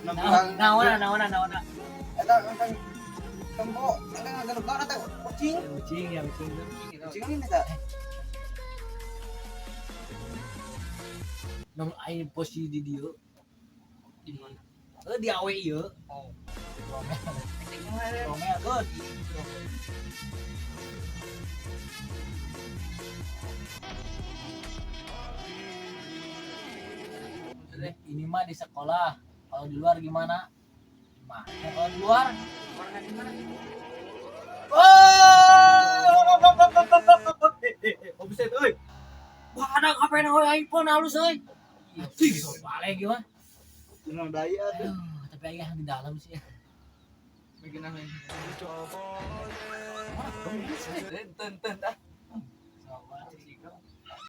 Nang Naona, naona, naona. Eta tentang tempo eta ngageluk naon eta kucing. Kucing ya, kucing. Kucing ini eta. Nong aing posisi di dieu. Di mana? Eh, di awe ieu. Oh. Romel, Kumaha? Romel good. Ini mah di sekolah. Kalau di luar gimana? Gimana kalau di luar? Warna di mana? Oh! Offset euy. Wah, ada HP na euy, iPhone halus euy. Sih, balik gimana? Tenang daya tuh. Aduh, tapi aing di dalam sih. Bikin apa ini? Ten ten ten ah.